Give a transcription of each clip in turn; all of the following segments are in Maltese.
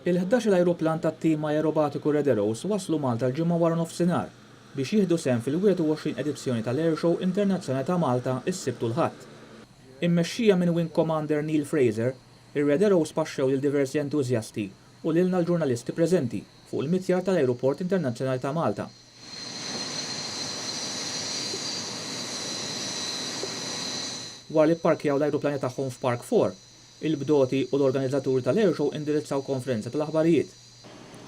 Il-ħdax-il ajruplan tat-tim aerobatiku Red Arrows waslu Malta l-Ġimgħa waranofsinhar biex jieħdu sehem fil-21 edizzjoni tal-Airshow Internazzjonali ta' Malta s-Sibt u l-Ħadd. Immexxija minn Wing Commander Neil Fraser, ir-Red Arrows paxxew lil diversi entużjasti u lilna l-ġurnalisti preżenti fuq il-mitjar tal-Ajruport Internazzjonali ta' Malta. Wara li pparkjaw l-ajruplani tagħhom f'Park 4, il-bdoti u l-organizzaturi tal-airshow indirizzaw konferenza tal-aħbarijiet.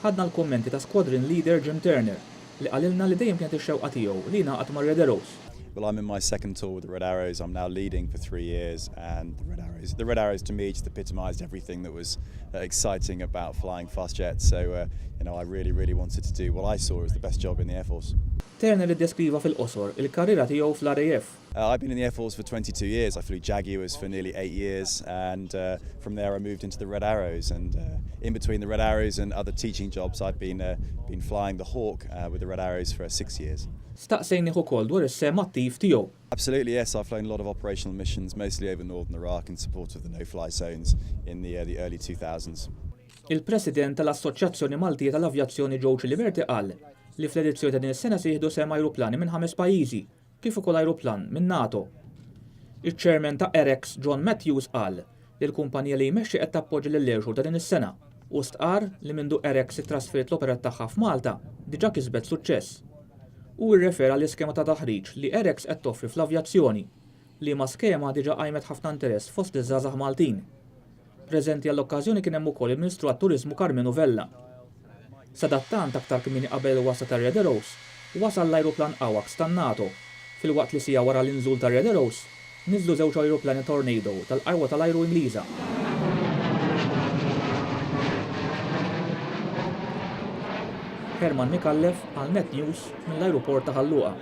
Ħadna l-kummenti ta' Squadron Leader Jim Turner, li qalilna li dejjem kienet ix-xewqa tiegħu li jingħaqad mar-Red Arrows. Well, I'm in my second tour with the Red Arrows. I'm now leading for three years, and the Red Arrows, the Red Arrows to me just epitomised everything that was uh, exciting about flying fast jets. So, uh, you know, I really, really wanted to do what I saw as the best job in the Air Force. Turner iddeskriva fil-qosor il-karriera tiegħu fl-RAF. Uh, I've been in the Air Force for 22 years. I flew Jaguars for nearly eight years, and uh, from there I moved into the Red Arrows. And uh, in between the Red Arrows and other teaching jobs, I've been uh, been flying the Hawk uh, with the Red Arrows for six years. Staqsejnih ukoll dwar is-sehem attiv tiegħu. Absolutely, yes. I've flown a lot of operational missions, mostly over northern Iraq in support of the no-fly zones in the, uh, the early 2000s. Il-President tal-Assoċjazzjoni Maltija tal-Avjazzjoni Joe Ciliberti qal li fl-edizzjoni ta' din is-sena se jieħdu sehem ajruplani minn ħames pajjiżi, kif ukoll ajruplan minn NATO. Iċ-Chairman ta' Arex John Matthews qal li l-kumpanija li jmexxi qed tappoġġja lill-Airshow ta' din is-sena u stqarr li mindu Arex ittrasferiet l-operat tagħha f'Malta diġà kisbet suċċess. Hu rrefera l-iskema ta' taħriġ li Arex qed toffri fl-avjazzjoni, liema skema diġà qajmet ħafna interess fost iż-żgħażagħ Maltin. Preżenti għall-okkażjoni kien hemm ukoll il-Ministru għat-Turiżmu Karmenu Vella. Sadattant aktar kmieni qabel il-wasla tar-Red Arrows, wasal l-ajruplan AWACS tan-NATO, filwaqt li siegħa wara l-inżul tar-Red Arrows, niżlu żewġ ajruplani Tornado tal-Qawwa tal-Ajru Ingliża. Herman Micallef għal Net News mill-ajruport ta' Ħal Luqa.